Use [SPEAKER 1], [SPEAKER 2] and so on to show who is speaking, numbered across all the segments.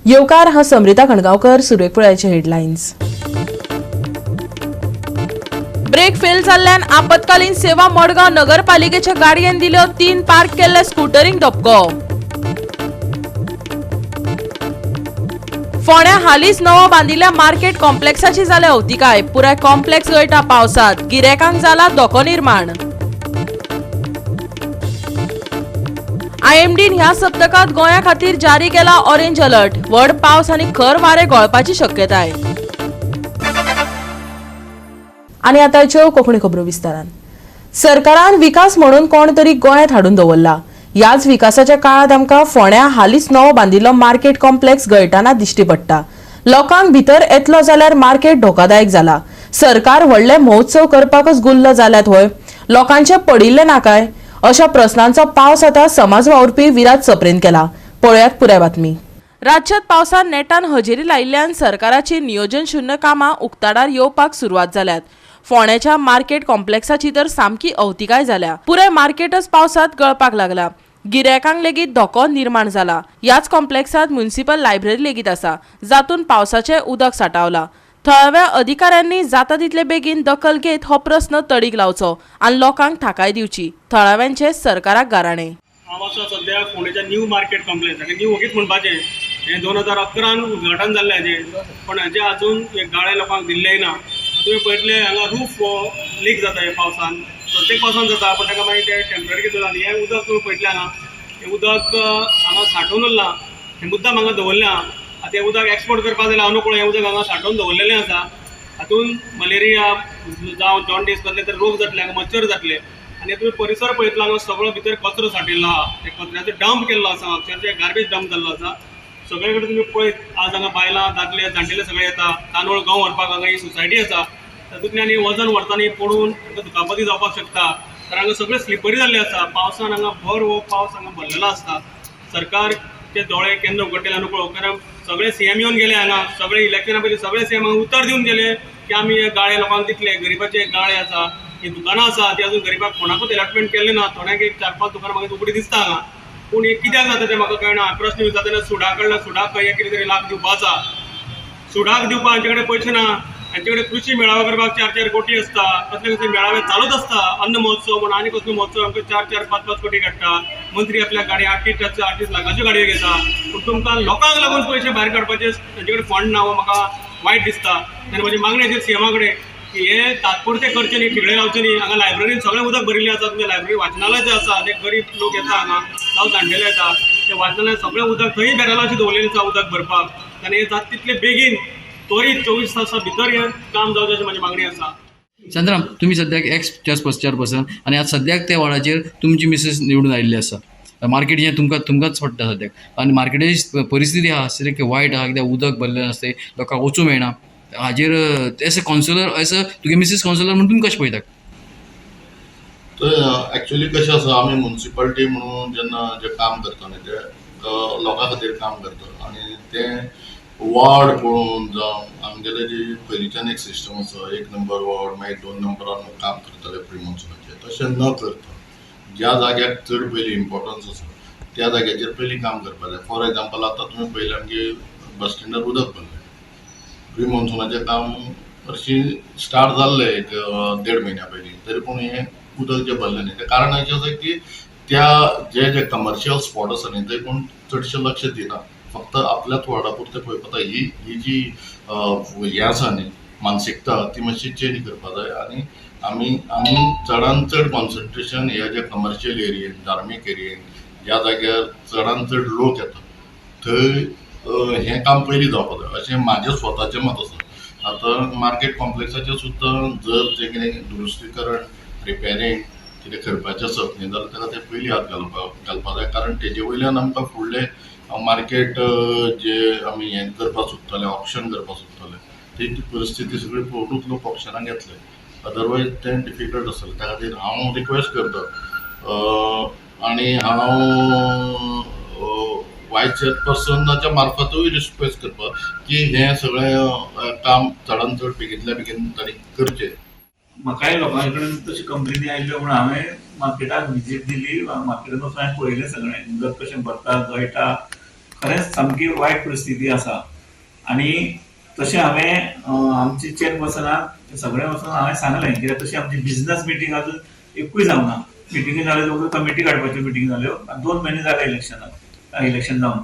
[SPEAKER 1] येवकार, हांव समृता खणगांवकर. सुरवेक पळयाचे हेडलायन्स. ब्रेक फेल जाल्ल्यान आपत्कालीन सेवा मडगांव नगरपालिकेच्या गाडयेन दिल्यो 3 पार्क केल्ल्या स्कुटरींक धपको. फोंड्या हालींच नवो बांदिल्ल्या मार्केट कॉम्प्लेक्साची जाल्या अवतिकाय. पुराय कॉम्प्लेक्स गळटा पावसात, गिरायकांक जाला धोको निर्माण. आयएमडीन ह्या सप्तकात गोंया खातीर जारी केला ऑरेंज अलर्ट. व्हड पावस आनी खर वारे गळपाची शक्यताय. आनी आतांच्यो कोंकणी खबरो विस्तारान. सरकारान विकास म्हणून कोण तरी गोंयांत हाडून दवरला. ह्याच विकासाच्या काळात आमकां फोंड्या हालींच नवो बांदिल्लो मार्केट कॉम्प्लेक्स गळटाना दिश्टी पडटा. लोकांक भितर येतलो जाल्यार मार्केट धोकादायक जाला. सरकार व्हडले महोत्सव करपाकच गुल्ल जाल्यात व्हय? लोकांचे पडिल्ले ना काय? अशा प्रस्नांचो पावस आतां समाज वावुरपी विराज सप्रेन केला. पळयात पुराय बातमी. राज्यात पावसान नेटान हजेरी लायिल्ल्यान सरकाराची नियोजन शून्य कामां उक्ताडार येवपाक सुरवात जाल्यात. फोंड्याच्या मार्केट कॉम्प्लेक्साची तर सामकी अवतिकाय जाल्या. पुराय मार्केटच पावसात गळपाक लागला. गिरायकांक लेगीत धोको निर्माण जाला. ह्याच कॉम्प्लेक्सात म्युनिसिपल लायब्ररी लेगीत आसा, जातून पावसाचें उदक साठावला. थळाव्या अधिकाऱ्यांनी जाता तितले बेगीन दखल घेत हो प्रस्न तडीक लावचो आनी लोकांक थाकाय दिवची. थळाव्यांचे सरकाराक गाराणें.
[SPEAKER 2] हांव आसा सद्या फोंडेच्या न्यू मार्केट कॉम्प्लेक्स. हाका न्यू वगीच म्हणपाचें, हें 2011 उद्घाटन जाल्लें हाजें, पण हाजें अजून हे गाळे लोकांक दिल्लेय ना. तुमी पळयतले हांगा रूफ लीक जाता. हे पावसान, प्रत्येक पावसान जाता, पण ताका मागीर ते टेंपररी कितें जाता. हें उदक तुमी पळयतले हांगा, हें उदक हांगा सांठोवन उरलां. हें मुद्दाम हांगा दवरलें आहा. आतां हें उदक एक्सपोर्ट करपाक जाल्यार हांव नकळो, हें उदक हांगा सांठोवन दवरलेलें आसा. हातून मलेरिया जावं जॉन्डीस कसले तरी रोग जातले, हांगा मच्छर जातले. आनी तुमी परिसर पळयतलो, हांगा सगळो भितर कचरो साठिल्लो आहा. ते कचऱ्याचो डंप केल्लो आसा, अक्षरशः गार्बेज डंप जाल्लो आसा सगळे कडेन. तुमी पळयत आज हांगा बायलां, दादले, जाणटेले सगळे येता तांदूळ, गंव व्हरपाक. हांगा ही सोसायटी आसा, तातूंतल्यान वजन व्हरतना पडून तांकां दुखापती जावपाक शकता, कारण हांगा सगळे स्लिपरी जाल्ले आसा. पावसान हांगा भर हो पावस हांगा भरलेलो आसता. सरकारचे दोळे केन्ना उगडटले नकळो, कारण सगळे सीएम येवन गेले हांगा. सगळे इलेक्शना पयलीं सगळे सीएम हांगा उतर दिवन गेले की आमी हे गाळे लोकांक दितले. गरिबाचे गाळे आसा, ही दुकानां आसा, ती अजून गरिबाक कोणाकूच एलॉटमेंट केल्लें ना. थोड्यांक एक चार पांच दुकानां म्हाका उगडी दिसता हांगा, पूण हें कित्याक जाता तें म्हाका कळना. प्रस्न विचारता तेन्ना सुडा कडल्यान, सुडाक खंय कितें तरी लाख दिवपा आसा. सुडाक दिवपाक हांचे कडेन पयशे ना. हांचे कडेन कृशी मेळावे करपाक 4-4 कोटी आसता. कसले कसले मेळावे चालूच आसता, अन्न महोत्सव म्हण आनी कसलो महोत्सव, आमकां 4-4 5-5 कोटी काडटा. मंत्री आपल्या गाडी 8-8 8 लाखाच्यो गाडयो घेता, पूण तुमकां लोकांक लागून पयशे भायर काडपाचे तांचे कडेन फंड ना. हो म्हाका वायट दिसता. तेन्ना म्हजी मागणी आशिल्ली सीएमा कडेन की हे तात्पुरते करचे न्ही, ठिगळे लावचे न्ही. हांगा लायब्ररीन सगळें उदक भरिल्लें आसा. तुमच्या लायब्ररी वाचनालय जें आसा, ते गरीब लोक येता हांगा जावं जाणटेले येता, ते वाचनालय सगळें उदक थंय बॅरलां अशीं दवरलेलीं आसा उदक भरपाक. आनी हें जाता तितले बेगीन त्वरीत 24 तासां भितर हें काम जावचें अशी म्हजी मागणी आसा.
[SPEAKER 3] चंद्राम, तुमी सद्याक एक्स चेअरपर्सन आनी आज सद्याक त्या वॉर्डाचेर तुमची मिसेस निवडून आयिल्ली आसा. मार्केट हें तुमकां तुमकांच पडटा सद्याक आनी मार्केटाची परिस्थिती आहा सारकी वायट आहा, कित्याक उदक भरलें आसता, लोकांक वचूं मेळना. हाजेर as a counsellor, as a तुगे मिसेस कावन्सिलर म्हणून तुमी कशें पळयतात?
[SPEAKER 4] तर एक्चुअली कशें आसा, आमी मुन्सिपालिटी म्हणून जेन्ना जें काम करता न्ही, तें लोकां खातीर काम करता आनी तें वॉर्ड पळोवन जावं आमगेले जी पयलींच्यान एक सिस्टम आसा, 1 नंबर वॉर्ड, मागीर 2 नंबरान काम करताले प्री मॉन्सुनाचें, तशें न करता ज्या जाग्याक चड पयलीं इम्पोर्टन्स आसा त्या जाग्याचेर पयलीं काम करपाक जाय. फॉर एग्जाम्पल, आतां तुमी पळयलें आमगे बस स्टँडार उदक भरलें. प्री मॉन्सुनाचें काम हरशीं स्टार्ट जाल्लें एक 1.5 म्हयन्या पयलीं, तरी पूण हें उदक जें भरलें न्ही, तें कारण अशें आसा की त्या जे जे कमर्शियल स्पॉट आसा न्ही, थंय कोण चडशें लक्ष दिना, फक्त आपल्याच वॉर्डा पुरतें पळयता. ही ही जी हें आसा न्ही मानसिकता, ती मातशी चेंज करपा जाय आनी आमी आमी चडान चड कॉन्सन्ट्रेशन ह्या जे कमर्शियल एरियेन, धार्मीक एरियेन, ज्या जाग्यार चडान चड लोक येता थंय हें काम पयलीं जावपा जाय, अशें म्हाजें स्वताचें मत आसा. आतां मार्केट कॉम्प्लेक्साचेर सुद्दां जर तें कितें दुरुस्तीकरण, रिपेरींग कितें करपाचें आसत न्ही जाल्यार ताका तें पयलीं हात घालपा जाय, कारण तेजे वयल्यान आमकां फुडलें मार्केट जे आमी हें करपाक सोदताले, ऑक्शन करपाक सोदताले, ती परिस्थिती सगळी पळोवनूच लोक ऑक्शनाक येतले, अदरवायज तें डिफिकल्ट आसतलें. त्या खातीर हांव रिक्वेस्ट करता आनी हांव वायस चेअरपर्सनाच्या मार्फतूय रिक्वेस्ट करता की हें सगळें काम चडान चड बेगींतल्या बेगीन तांणी करचें.
[SPEAKER 5] म्हाकाय लोकां कडेन तशी कंप्लेनी आयल्यो म्हूण हांवें मार्केटाक विजीट दिली. मार्केटान वचून हांवें पळयलें सगळें उदक कशें भरता, गळटा. खरेंच सामकी वायट परिस्थिती आसा. आनी तशें हांवें आमचे चेअरपर्सनाक सगळें वचून हांवें सांगलें, कित्याक तशी आमची बिजनस मिटींग अजून एकूय जावना. मिटिंगी जाल्यो, कमिटी काडपाच्यो मिटींग जाल्यो, 2 म्हयने जाले इलेक्शनाक, इलेक्शन जावन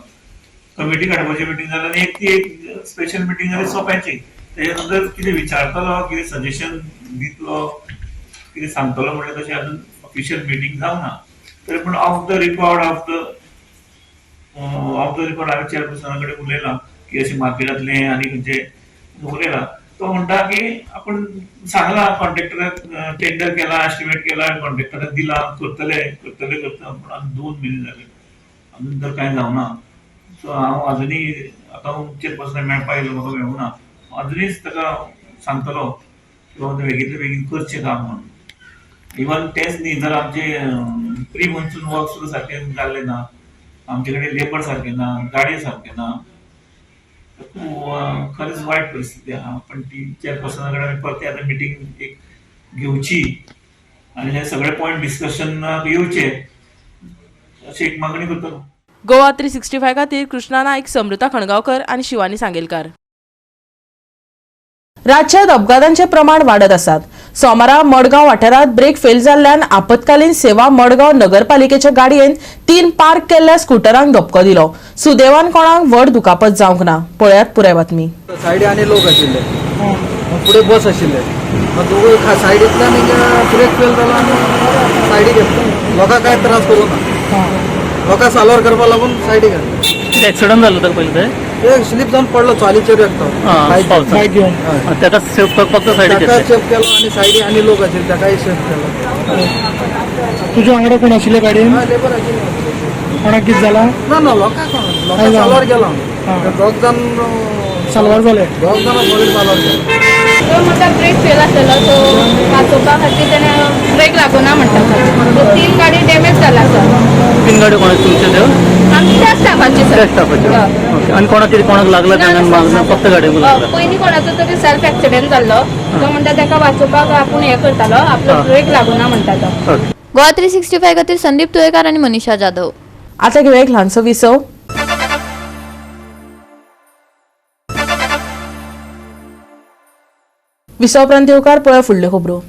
[SPEAKER 5] कमिटी काडपाची मिटींग जाली आनी एक ती एक स्पेशल मिटींग जाली सोंप्याची. तेच्या नंतर कितें विचारतलो, कितें सजेशन दितलो, कितें सांगतलो म्हणल्यार तशें अजून ऑफिशियल मिटींग जावना. तरी पूण off the record off the record हांवें चेअरपर्सना कडेन उलयलां की अशें मार्केटांतलें आनी खंयचें उलयलां. तो म्हणटा की आपूण सांगलां कॉन्ट्रेक्टराक, टेंडर केला, एस्टिमेट केला, कॉन्ट्रेक्टराक दिला, करतले करतले करता, पूण आजून 2 म्हयने जाले अजून तर कांय जावना. सो हांव आजुनूय आतां चेअरपर्सनाक मेळपाक येयलो, म्हाका मेळूंक ना, आजुनूय ताका सांगतलो की बाबा तें बेगींतल्या बेगीन करचें काम म्हणून. इवन तेंच न्ही तर आमचे प्री मॉन्सून वर्क सुद्दां सारकें जाल्लें ना, आमचे कडेन लेबर सारकें ना, गाडी सारकें ना. खरेंच वायट परिस्थिती आहा. पण ती चेअरपर्सना कडेन आमी परते आतां मिटींग एक घेवची आनी हे सगळे पॉयंट डिस्कशनाक येवचे अशी एक मागणी करतलो.
[SPEAKER 1] गोवा 365 खातीर कृष्णा नाईक, समृता खणगांवकर आनी शिवानी सांगेलकार. राज्यात अपघातांचे प्रमाण वाडत आसात. सोमारा मडगांव वाठारांत ब्रेक फेल जाल्ल्यान आपत्कालीन सेवा मडगांव नगरपालिकेच्या गाडयेन 3 पार्क केल्ल्या स्कुटरांक धपको दिलो. सुदैवान कोणाक व्हड दुखापत जावंक ना. पळयात पुराय बातमी.
[SPEAKER 6] सायडी आनी लोक आशिल्ले, फुडें बस आशिल्ले, दोगूय सायडींतल्यान ब्रेक फेल जालो आनी सायडीक घेतलो. लोकांक कांय त्रास करूं ना, लोकांक साल्वार करपाक लागून सायडीक घातले.
[SPEAKER 7] एक्सिडंट जालो तर पयलीं ते
[SPEAKER 6] एक स्लीप जावन पडलो चालीचेर एकटो
[SPEAKER 7] पावसात
[SPEAKER 6] घेवन
[SPEAKER 7] ताका सेफ करपाक तो सायडीक
[SPEAKER 6] ताका
[SPEAKER 7] घेतले.
[SPEAKER 6] सेफ केलो आनी सायडी आनी लोक आशिल्ले ताकाय सेफ केलो.
[SPEAKER 8] तुज्या वांगडा कोण आशिल्ले गाडयेन?
[SPEAKER 6] हय, लेबर आशिल्ले.
[SPEAKER 8] कोणाक कितें जाला?
[SPEAKER 6] ना ना, लोकांक लोकांक साल्वार केलो. दोग जाण
[SPEAKER 8] साल्वार जाले.
[SPEAKER 6] दोग जाण सगळे साल्वार केले.
[SPEAKER 9] तो म्हणटा ब्रेक फेल आसलेलो, सो वाचोवपा खातीर तेणें ब्रेक लागूना म्हणटा. सो 3 गाडी डॅमेज जाला आसा.
[SPEAKER 7] 3 गाडयो कोणाच्यो तुमच्यो त्यो?
[SPEAKER 9] आमची त्या स्टाफाची सर.
[SPEAKER 7] त्या स्टाफाच्यो. ओके. आनी कोणाक कितें कोणाक लागला तेन्ना मागना, फक्त गाडयेक लागला?
[SPEAKER 9] पयलीं कोणाचो तरी सेल्फ एक्सिडंट जाल्लो, तो म्हणटा ताका वाचोवपाक आपूण हें करतालो, आपलो ब्रेक लागूना म्हणटा तो.
[SPEAKER 7] ओके.
[SPEAKER 10] गोवा 365 खातीर संदीप तुयेकार आनी मनीषा जाधव.
[SPEAKER 1] आता घेवया एक ल्हानसो विसव. विसव उपरांत येवकार. पळय फुडल्यो खबरो.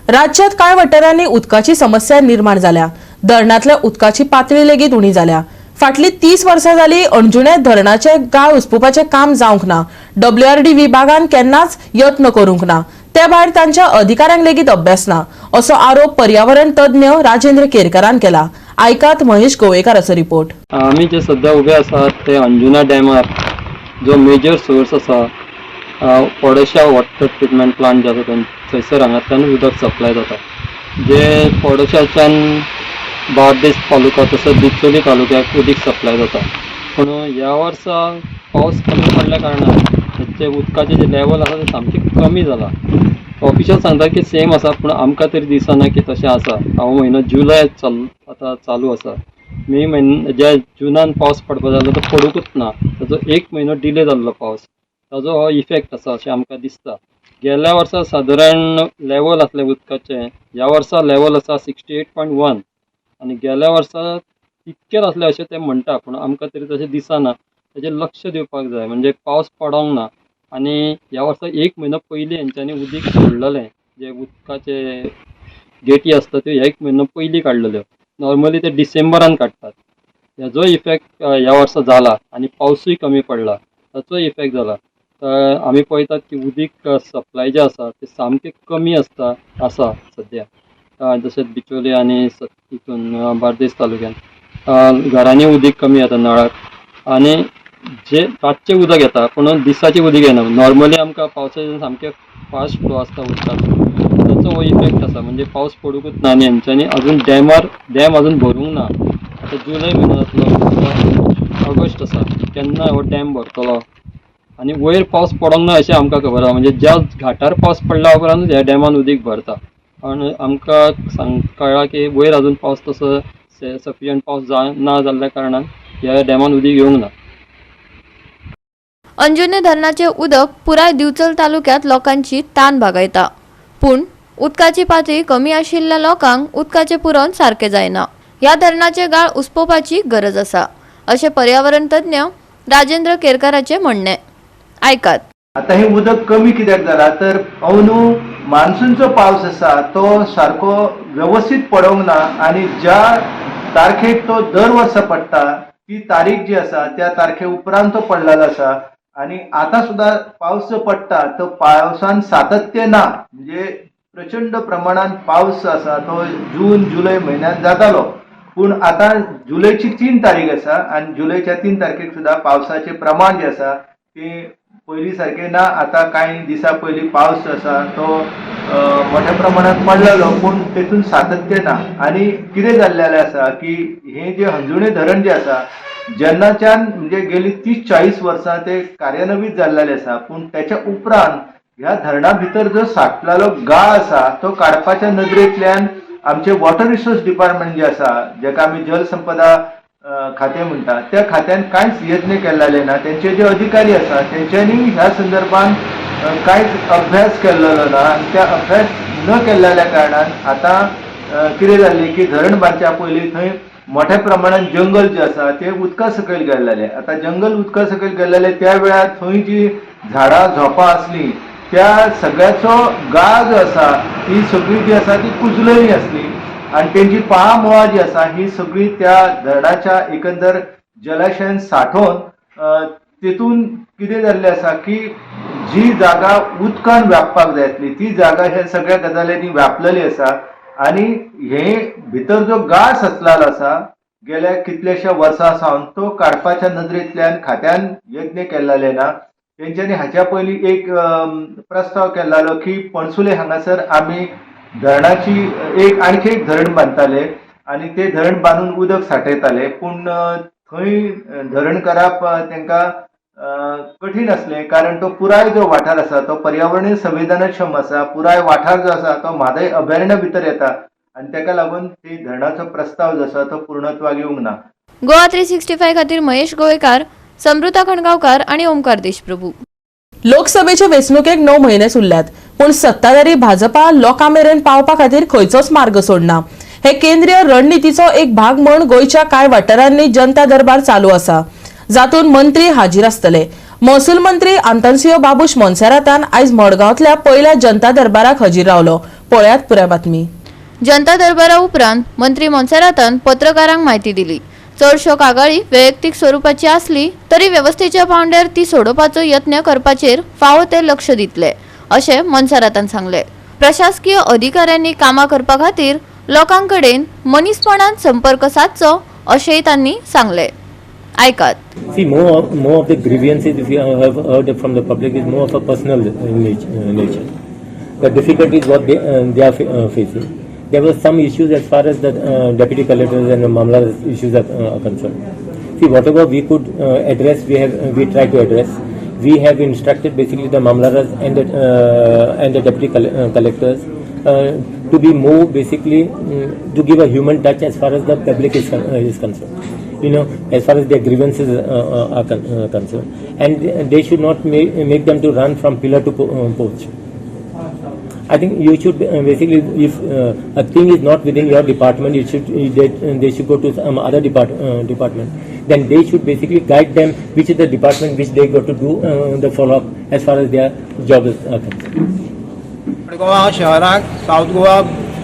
[SPEAKER 1] राज्यात कांय वाठारांनी उदकाची समस्या निर्माण जाल्या. धरणांतल्या उदकाची पातळी लेगीत उणी जाल्या. फाटली 30 वर्सां जाली अणजुणे धरणाचे गाळ उसपुपाचें काम जावंक ना. WRD विभागान केन्नाच यत्न करूंक ना. ते भायर तांच्या अधिकाऱ्यांक लेगीत अभ्यास ना, असो आरोप पर्यावरण तज्ञ राजेंद्र केरकारान केला. आयकात महेश गोवेकाराचो रिपोर्ट.
[SPEAKER 11] आमी जे सद्या उबे आसात ते अंजुना डॅमार जो मेजर सोर्स आसा पडोशा वॉटर ट्रिटमेंट प्लांट जे आसा थंयसर हांगांतल्यान उदक सप्लाय जाता, जे पडोशाच्यान बार्देस तालुका तसोच बिचोली तालुक्याक उदीक सप्लाय जाता. पूण ह्या वर्सा पावस कमी पडल्या कारणान तेचे उदकाचें जें लेवल आसा तें सामकें कमी जालां. ऑफिशियल सांगता की सेम आसा, पूण आमकां तरी दिसना की तशें आसा. हो म्हयनो जुलय आतां चालू आसा. मे म्हयनो ज्या जुनान पावस पडपा जाय आसलो तो पडुंकूच ना. ताजो 1 म्हयनो डिले जाल्लो पावस, ताजो हो इफेक्ट आसा अशें आमकां दिसता. गेल्या वर्सा सादारण लेवल आसलें उदकाचें, ह्या वर्सा लेवल आसा 68.1 आनी गेल्या वर्सा इतकेंच आसलें अशें ते म्हणटा, पूण आमकां तरी तशें दिसना. ताजेर लक्ष दिवपाक जाय. म्हणजे पावस पडोंक ना आनी ह्या वर्सा 1 म्हयनो पयलीं हेंच्यांनी उदीक सोडलेलें, जे उदकाचे गेटी आसता त्यो 1 म्हयनो पयलीं काडलेल्यो. नॉर्मली ते डिसेंबरान काडटात. हेजो इफेक्ट ह्या वर्सा जाला आनी पावसूय कमी पडला ताचो इफेक्ट जाला. तर आमी पळयतात की उदीक सप्लाय जें आसा तें सामकें कमी आसता आसा सद्या. जशें बिचोली आनी हितून बार्देस तालुक्यान घरांनी उदीक कमी येता नळाक आनी जे रातचें उदक येता पूण दिसाचें उदीक येना. नॉर्मली आमकां पावसाचे सामकें फास्ट फ्लो आसता उदकाचो, ताचो हो इफेक्ट आसा. म्हणजे पावस पडुंकूच ना आनी हेंच्यांनी अजून डॅम अजून भरूंक ना. आतां जुलय म्हयनो जातलो, ऑगस्ट आसा, केन्ना हो डॅम भरतलो आनी वयर पावस पडोंक ना अशें आमकां खबर आसा. म्हणजे ज्या घाटार पावस पडल्या उपरांतूच ह्या डॅमान उदीक भरता. पण आमकां कळ्ळां की वयर अजून पावस तसो सफिशियंट पावस ना जाल्ल्या कारणान ह्या डॅमान उदीक येवंक ना.
[SPEAKER 10] अंजुणे धरणाचें उदक पुराय दिवचल तालुक्यांत लोकांची तान भागयता, पूण उदकाची पातळी कमी आशिल्ल्या लोकांक उदकाचें पुरवण सारकें जायना. ह्या धरणाचे गाळ उसपोवपाची गरज आसा. अशें पर्यावरण तज्ञ राजेंद्र केरकाराचें म्हणणें. आयकात.
[SPEAKER 12] आता हे उदक कमी कित्याक जाला तर अंदू मान्सूनचो पावस आसा तो सारको वेवस्थीत पडोंक ना आनी ज्या तारखेक तो दर वर्सा पडटा ती तारीख जी आसा त्या तारखे उपरांत तो पडलेलो आसा आनी आतां सुद्दां पावस जो पडटा तो पावसान सातत्य ना, म्हणजे प्रचंड प्रमाणान पावस आसा तो जून जुलय म्हयन्यात जातालो, पूण आतां जुलयची 3 तारीख आसा आनी जुलयच्या 3 तारखेक सुद्दां पावसाचें प्रमाण जें आसा तें पयलीं सारकें ना. आतां कांय दिसां पयलीं पावस आसा तो मोठ्या प्रमाणात पडलेलो, पूण तेतून सातत्य ना. आनी कितें जाल्लेलें आसा की हें जें हंजुणे धरण जें आसा जेन्नाच्यान म्हणजे गेली 30-40 वर्सां ते कार्यान्वीत जाल्लेलें आसा, पूण तेच्या उपरांत ह्या धरणा भितर जो साठलेलो गाळ आसा तो काडपाच्या नदरेंतल्यान आमचे वॉटर रिसोर्स डिपार्टमेंट जे आसा, जेका आमी जलसंपदा खातें म्हणटा, त्या खात्यान कांयच यत्न केल्ले ना. तेंचे जे अधिकारी आसा तेंच्यांनी ह्या संदर्भान कांयच अभ्यास केल्लो ना आनी त्या अभ्यास न केल्ल्या कारणान आतां कितें जाल्लें की धरण बांदच्या पयलीं थंय मोठ्या प्रमाणान जंगल जें आसा तें उदका सकयल गेल्लेलें. आतां जंगल उदका सकयल गेल्लेलें त्या वेळार थंय जी झाडां झोपां आसलीं त्या सगळ्याचो गाळ जो आसा ती सगळी जी आसा ती कुजलेली आसली आनी तेंची पाळां मुळां जी आसा ही सगळी त्या धरणाच्या एकंदर जलाशयान साठोवन तेतून कितें जाल्लें आसा की जी जागा उदकान व्यापपाक जाय आसली ती जागा ह्या सगळ्या गजालींनी व्यापलेली आसा आनी हे भितर जो गाळ साचलेलो आसा गेल्या कितल्याश्या वर्सां सावन तो काडपाच्या नदरेंतल्यान खात्यान यत्न केल्ले ना. तेंच्यांनी हाच्या पयलीं एक प्रस्ताव केल्लो की पणसुले हांगासर आमी धरणाची एक आणखी एक धरण बांदताले आनी ते धरण बांदून उदक साठयताले, पूण थंय धरण करप तांकां कठीण आसलें, कारण तो पुराय जो वाठार आसा तो पर्यावरणीय संवेदनक्षम आसा, पुराय वाठार जो आसा तो म्हादय अभयारण्य भितर येता आनी ताका लागून ते धरणाचो प्रस्ताव जो आसा तो पूर्णत्वाक येवंक ना.
[SPEAKER 10] गोवा 365 खातीर महेश गोवेकार, समृता खणगांवकार आनी ओमकार देशप्रभू.
[SPEAKER 1] लोकसभेचे वेंचणुकेक 9 म्हयनेच उरल्यात, पूण सत्ताधारी भाजपा लोकां मेरेन पावपा खातीर खंयचोच मार्ग सोडना. हे केंद्रीय रणनितीचो एक भाग म्हूण गोंयच्या कांय वाठारांनी जनता दरबार चालू आसा, जातून मंत्री हाजीर आसतले. महसूल मंत्री आंतोन्सियो बाबूश मोन्सेरातान आयज मडगांवांतल्या पयल्या जनता दरबाराक हजीर रावलो. पळयात पुराय बातमी.
[SPEAKER 10] जनता दरबारा उपरांत मंत्री मोन्सेरातान पत्रकारांक म्हायती दिली. चडश्यो कागाळी वैयक्तीक स्वरुपाची आसली तरी वेवस्थेच्या पावंड्यार ती सोडोवपाचो यत्न करपाचेर फावो ते लक्ष दितले अशें मोन्सेरातान सांगलें. प्रशासकीय अधिकाऱ्यांनी कामां करपा खातीर लोकां कडेन मनीसपणान संपर्क सादचो अशेंय तांणी सांगलें. आयकात.
[SPEAKER 13] See, more of the grievances, if you have heard from the public, is more of a personal nature. The difficulties what they are facing. There were some issues as far as the deputy collectors and the mamla issues are concerned. See, whatever we could address, we tried to address. We have instructed basically the mamlaras and the deputy collectors to be more basically to give a human touch as far as the public is concerned. You know, as far as their grievances are concerned, and they should not make them to run from pillar to post. I think you should basically, if a thing is not within your department, you should they should go to some other department. Then they should basically guide them which is the department which they got to do the follow up as far as their job is concerned.
[SPEAKER 14] Goa शहराक south Goa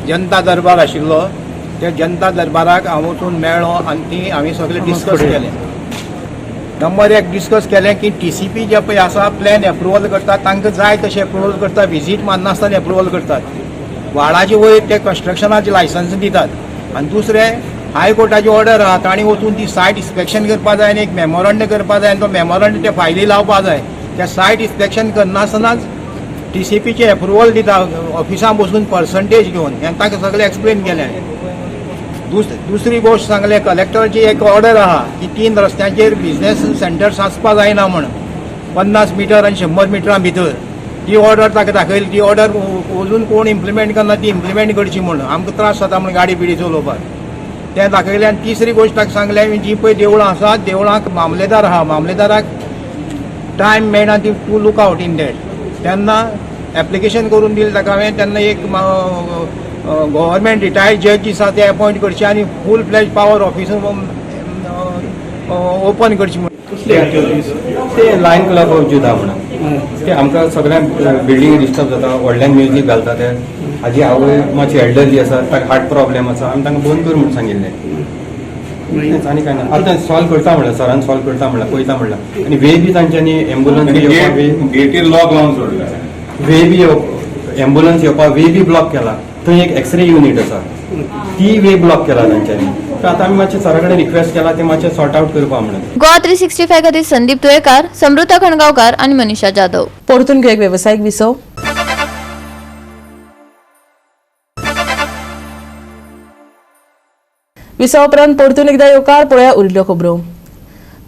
[SPEAKER 14] जनता दरबार आशिल्लो, त्या जनता दरबाराक हांव वचून मेळ्ळो आनी ती हांवें सगळें डिस्कस केलें. नंबर एक डिस्कस केलें की TCP जे पळय आसा प्लॅन एप्रुवल करतात, तांकां जाय तशें एप्रुवल करता, विजीट मारनासतना एप्रुवल करतात, वाडाचे वयर ते कन्स्ट्रक्शनाचे लायसन्स दितात. आनी दुसरें हायकोर्टाची ऑर्डर आहा, तांणी वचून ती सायट इन्स्पेक्शन करपा जाय आनी एक मेमोरंडम करपा जाय आनी तो मेमोरंडम ते फायली लावपा जाय. त्या सायट इन्स्पेक्शन करनासतनाच TCPचे एप्रुवल दिता ऑफिसां बसून पर्संटेज घेवन, हें तांकां सगळें एक्सप्लेन केलें. दुसरी गोश्ट सांगलें, कलेक्टराची एक ऑर्डर आहा की 3 रस्त्यांचेर बिजनेस सेंटर्स आसपा जायना म्हण, 50 मिटर आनी 100 मिटरां भितर. ती ऑर्डर ताका दाखयली, ती ऑर्डर अजून कोण इम्प्लिमेंट करना, ती इम्प्लिमेंट करची म्हण, आमकां त्रास जाता म्हण गाडी बिडी चलोवपाक, तें दाखयलें. आनी तिसरी गोश्ट ताका सांगलें, जी पळय देवळां आसा, देवळांक मामलेदार आहा, मामलेदाराक टायम मेळना ती to look out in that. तेन्ना एप्लिकेशन करून दिलें ताका हांवें, तेन्ना एक गव्हर्मेंट रिटायर्ड जज आसा ते अपॉयंट करचे आनी फूल फ्लॅज पावर ऑफिसर ओपन करची म्हणून.
[SPEAKER 15] ते लायन क्लब ऑफ जुदा म्हणून ते आमकां सगळ्या बिल्डींग डिस्टर्ब जाता, व्हडल्यान म्युजीक घालता. ते हाजी आवय मातशी एल्डरली आसा, ताका हार्ट प्रॉब्लेम आसा, आमी तांकां बंद कर म्हणून सांगिल्लें. आनी कांय ना, आतां सॉल्व करता म्हणल्यार सरान सॉल्व करता म्हणल्यार पळयता म्हणल्यार. आनी वे बी तांच्यांनी एम्बुलन्स येवपाक
[SPEAKER 16] गेटीर लॉक लावन सोडला,
[SPEAKER 15] वे बी एम्बुलन्स येवपाक वे बी ब्लॉक केला. थंय एक एक्सरे युनीट आसा, ती वे ब्लॉक केला तांच्यांनी. आतां आमी मातशें सरा कडेन रिक्वेस्ट केला, ते मातशें सॉर्ट आवट करपा म्हणून.
[SPEAKER 10] गोवा 365 खातीर संदीप तुयेकार, समृता खणगांवकार आनी मनीषा जाधव.
[SPEAKER 1] परतून घेवया एक वेवसायीक विसव. विसवा उपरांत परतून एकदा येवकार. पळोवया उरिल्ल्यो खबरो.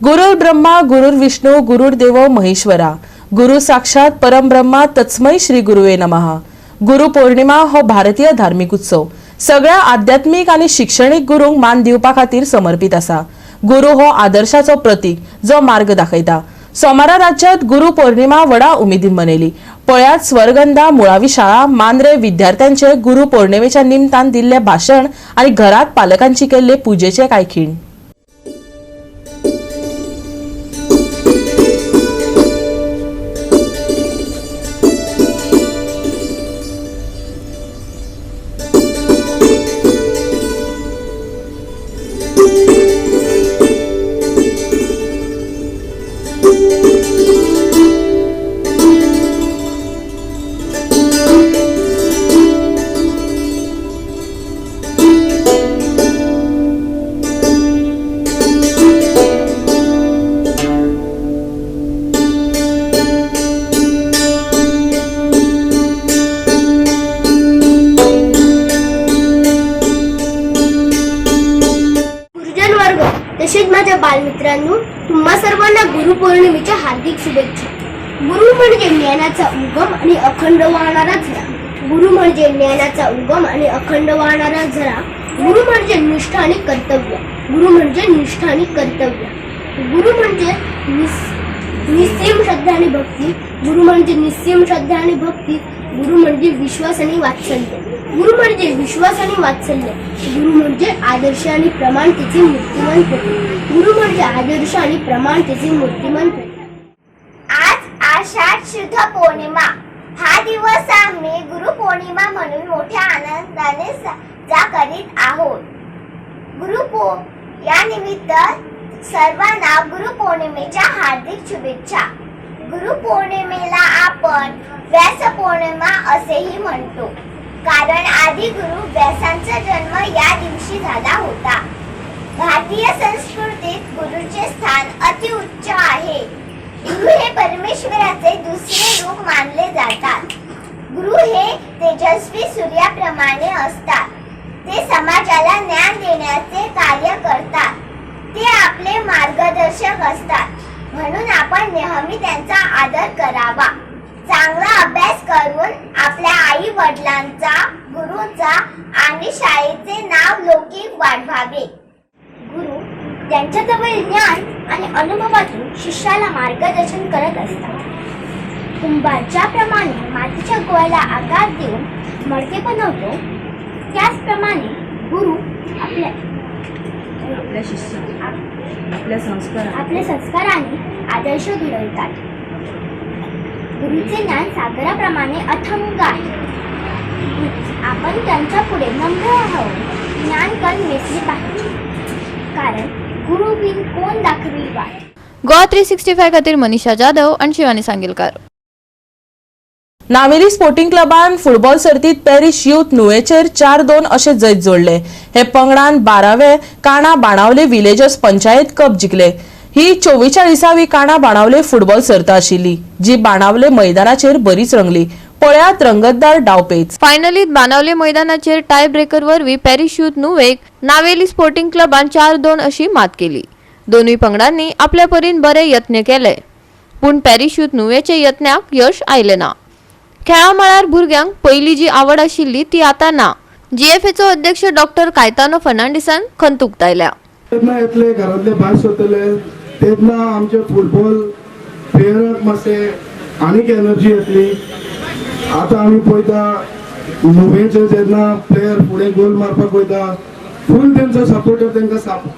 [SPEAKER 1] गुरुर ब्रह्मा गुरुर विष्णू गुरुर देवो महेश्वरा, गुरु साक्षात परम ब्रह्मा तस्मै श्री गुरुवे नमः. गुरु पौर्णिमा हो भारतीय धार्मिक उत्सव सगळ्या आध्यात्मिक आनी शिक्षणीक गुरूंक मान दिवपा खातीर समर्पित आसा. गुरु हो आदर्शाचो प्रतीक जो मार्ग दाखयता. सोमारा राज्यात गुरु पौर्णिमा व्हडा उमेदीन मनयली. पळयात स्वर्गंधा मुळावी शाळा मांद्रे विद्यार्थ्यांचे गुरु पौर्णिमेच्या निमतान दिल्ले भाशण आनी घरात पालकांची केल्ले पुजेचे कांय खीण.
[SPEAKER 17] गुरुजन वर्ग तसेच माझ्या बालमित्रांनो, तुम्हा सर्वांना गुरुपौर्णिमेच्या हार्दिक शुभेच्छा. गुरु म्हणजे ज्ञानाचा उगम आणि अखंड वाहणारा झरा. गुरु म्हणजे ज्ञानाचा उगम आणि अखंड वाहणारा झरा. गुरु म्हणजे निष्ठा आणि कर्तव्य. गुरु म्हणजे निष्ठा आणि कर्तव्य. गुरु म्हणजे निस्सीम श्रद्धा आणि भक्ती. गुरु म्हणजे निस्सीम श्रद्धा आणि भक्ती. गुरु म्हणजे विश्वास आणि वात्सल्य. गुरु म्हणजे विश्वास आणि वात्सल्य. गुरु म्हणजे आदर्श आणि प्रमाणतेचे मूर्तिमान प्रतीक. गुरु म्हणजे आदर्श आणि प्रमाणतेचे मूर्तिमान प्रतीक.
[SPEAKER 18] आज आषाढ शुद्ध पौर्णिमा हा दिवस आम्ही गुरुपौर्णिमा म्हणून मोठ्या आनंदाने साजरा करीत आहोत. या निमित्त सर्वांना गुरुपौर्णिमेच्या हार्दिक शुभेच्छा. गुरुपौर्णिमेला आपण व्यास पौर्णिमा असेही म्हणतो, कारण आदिगुरु व्यासांचा जन्म या दिवशी झाला होता. भारतीय संस्कृतीत गुरुचे स्थान अतिउच्च आहे. गुरु हे परमेश्वराचे दुसरे रूप मानले जातात. गुरु हे तेजस्वी सूर्याप्रमाणे असतात. ते समाजाला ज्ञान देण्याचे कार्य करतात. ते आपले मार्गदर्शक असतात, म्हणून आपण नेहमी त्यांचा आदर करावा. चांगला अभ्यास करून आपल्या आई वडिलांचा, गुरूंचा आणि शाळेचे नाव लौकिक वाढवावे.
[SPEAKER 17] गुरु त्यांच्याजवळ ज्ञान आणि अनुभवातून शिष्याला मार्गदर्शन करत असतात. कुंभार ज्याप्रमाणे मातीच्या गोळ्याला आकार देऊन मडके बनवतो, त्याचप्रमाणे गुरु आपल्या आपल्या आपले संस्काराने आदर्श घडवतात. गुरुचे ज्ञान सागराप्रमाणे अथंग आहे. आपण त्यांच्या पुढे नम्र राहून ज्ञानकण वेचले पाहिजे, कारण गुरुविन कोण दाखवील वाट.
[SPEAKER 10] गोवा 365 खातीर मनीषा जाधव आनी शिवानी सांगीलकार.
[SPEAKER 1] नावेली स्पोर्टिंग क्लबान फुटबॉल सर्तीत पॅरिश युथ नुवेचेर 4-2 अशें जैत जोडले. हे पंगडान 12वे काणा बाणावले विलेजर्स पंचायत कप जिखले. ही 44वी काणा बाणावले फुटबॉल सर्त आशिल्ली, जी बाणावले मैदानाचेर बरीच रंगली. पळयात रंगतदार डावपेच.
[SPEAKER 10] फायनलीत बाणावले मैदानाचेर टाय ब्रेकर वरवीं पॅरिश युथ नुवेक नावेली स्पोर्टिंग क्लबान 4-2 अशी मात केली. दोनूय पंगडांनी आपल्या परीन बरे यत्न केले, पूण पॅरिश युथ नुवेचे यत्नाक यश आयलें ना. खेळा मळार भुरग्यांक पयली जी आवड आशिल्ली ती आतां ना. जीएफएचो अध्यक्ष डॉक्टर कायतानो फर्नांडीसान खंत उक्तायल्या.
[SPEAKER 8] तेन्ना येतले घरांतले भायर सरतले तेन्ना आमचे फुटबॉल प्लेयराक मातशें आनीक एनर्जी येतली. आतां आमी पळयता नुवेचे जेन्ना प्लेयर फुडें गोल मारपाक वयता फूल तेंचो सपोर्टर तेंकां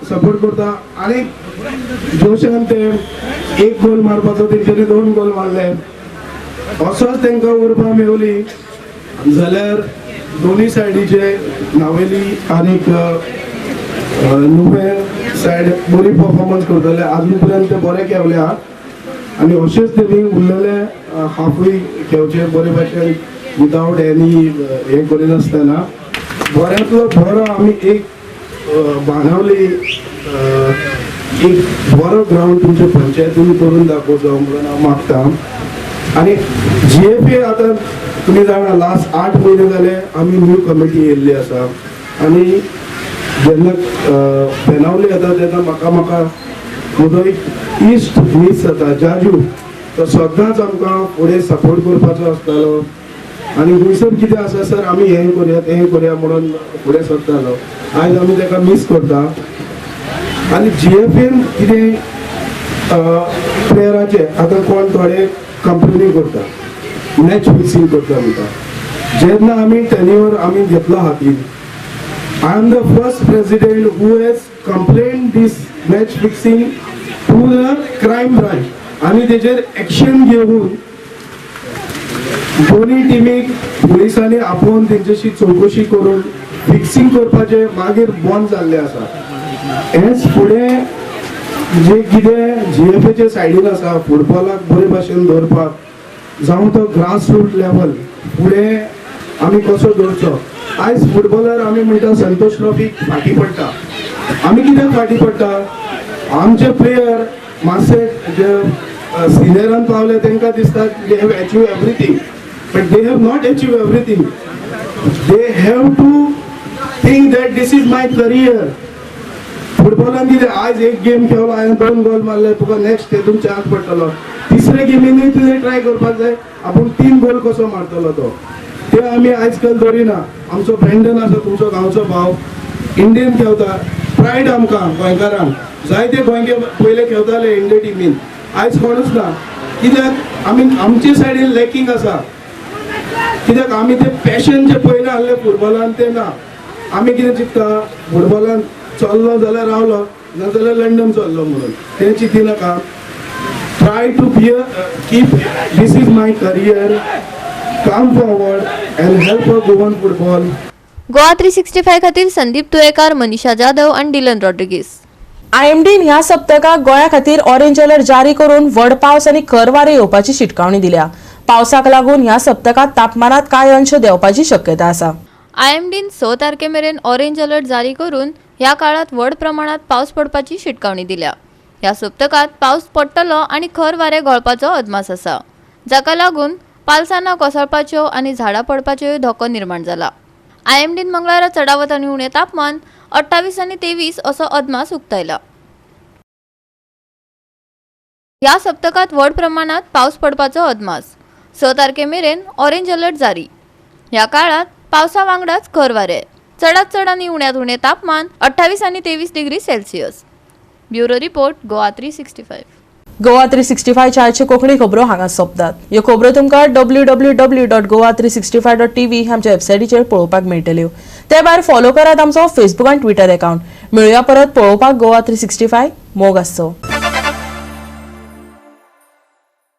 [SPEAKER 8] सपोर्ट करता. आनी जोशान ते एक गोल मारपाचो तेंच्यांनी 2 गोल मारले. असोच तेंकां उर्बा मेवली जाल्यार दोनी सायडीचे नावेली आनीक नुवें सायड बरी परफॉर्मन्स करतले. आजून पर्यंत ते बरे खेळले आहा आनी अशेंच तेणी उरलेले हाफूय खेळचे बरे भाशेन विदावट एनी हें करिनासतना. बऱ्यांतलो बरो आमी एक बाणावली एक बरो ग्रावंड तुमच्या पंचायतीन करून दाखोवचो म्हणून हांव मागता. आनी जीएफए आतां तुमी जाणा लास्ट 8 म्हयने जाले आमी न्यू कमिटी येयल्ली आसा आनी जेन्ना बेनावली येता तेन्ना म्हाका म्हाका म्हजो एक इश्ट मीस जाता जाजू, तो सदांच आमकां फुडें सपोर्ट करपाचो आसतालो. आनी खुंयसर कितें आसा सर आमी हें करुया तें करुया म्हणून फुडें सरतालो. आयज आमी ताका मीस करता. आनी जीएफएन कितें प्लेयराचे आतां कोण थोडे कंप्लेनी करता, मॅच फिक्सिंग करता म्हणटा. जेन्ना आमी टेन्युअर आमी घेतलो हातीन, I am the first president who has complain this match fixing to the crime branch. आनी तेजेर एक्शन घेवन दोनी टिमीक पुलिसांनी आपोवन तेंच्याशी चवकशी करून फिक्सिंग करपाचें मागीर बंद जाल्लें आसा. हेंच फुडें जे कितें जीएफएचे सायडीन आसा फुटबॉलाक बरे भाशेन दवरपाक, जावं तो ग्रास रूट लेवल फुडें आमी कसो दवरचो. आयज फुटबॉलार आमी म्हणटा संतोष ट्रॉफी फाटीं पडटा. आमी कित्याक फाटीं पडटा? आमचे प्लेयर मातशे जे सिनियरान पावले तांकां दिसता they have achieve everything, but they have not achieve everything. They have to think that this is my career. फुटबॉलान कितें आयज एक गेम खेळलो, हांवें 2 गोल मारले, तुका नेक्स्ट तेतून चान्स पडटलो. तिसरे गेमीनूय तुवें ट्राय करपाक जाय आपूण 3 गोल कसो मारतलो तो. ते आमी आयज काल दवरिना. आमचो ब्रेंडन आसा, तुमचो गांवचो भाव, इंडियन खेळटा. प्रायड आमकां गोंयकारांक. जायते गोंयके पयले खेळटाले इंडिया टिमीन, आयज कोणूच ना. कित्याक आमी आमचे सायडीन लॅकिंग आसा. कित्याक आमी ते पॅशन जे पयले आहले फुटबॉलान ते ना. आमी कितें चिंत्ता फुटबॉलान चल्लो जाल्यार रावलो, नाजाल्यार लंडन चल्लो म्हणून तें चिंतिनाका. Try to be keep this is my career, come forward and help a Goan football.
[SPEAKER 10] Goa 365 खातीर संदीप तुयेकार, मनीषा जाधव आनी डिलन रॉड्रिगीस.
[SPEAKER 1] आयएमडीन ह्या सप्तकाक गोंया खातीर ऑरेंज अलर्ट जारी करून व्हड पावस आनी खर वारें येवपाची शिटकावणी दिल्या. पावसाक लागून ह्या सप्तकात तापमानात कांय अंश देंवपाची शक्यता आसा.
[SPEAKER 10] आयएमडीन 6 तारखे मेरेन ऑरेंज अलर्ट जारी करून ह्या काळात व्हड प्रमाणात पावस पडपाची शिटकावणी दिल्या. ह्या सप्तकात पावस पडटलो आनी खर वारें घोळपाचो अदमास आसा, जाका लागून पालसानां कोसळपाच्यो आनी झाडां पडपाच्योय धोको निर्माण जाला. आयएमडीन मंगळारा चडावत आनी उणें तापमान 28 आनी 23 असो अदमास उक्तायला. ह्या सप्तकात व्हड प्रमाणात पावस पडपाचो अदमास. 6 तारखे मेरेन ऑरेंज अलर्ट जारी. ह्या काळात पावसा वांगडाच खर वारें, चडात चड आनी उण्यांत उणें तापमान 28 आनी 23 degree Celsius. Bureau report, Goa 365.
[SPEAKER 1] Goa 365 आयच्यो कोंकणी खबरो हांगा सोंपतात. ह्यो खबरो तुमकां www.goa365.tv ह्या आमच्या वेबसायटीचेर पळोवपाक मेळटल्यो. ते भायर फॉलो करात आमचो फेसबूक आनी ट्विटर अकाउंट. मेळुया परत पळोवपाक गोवा 365. मोग आसचो.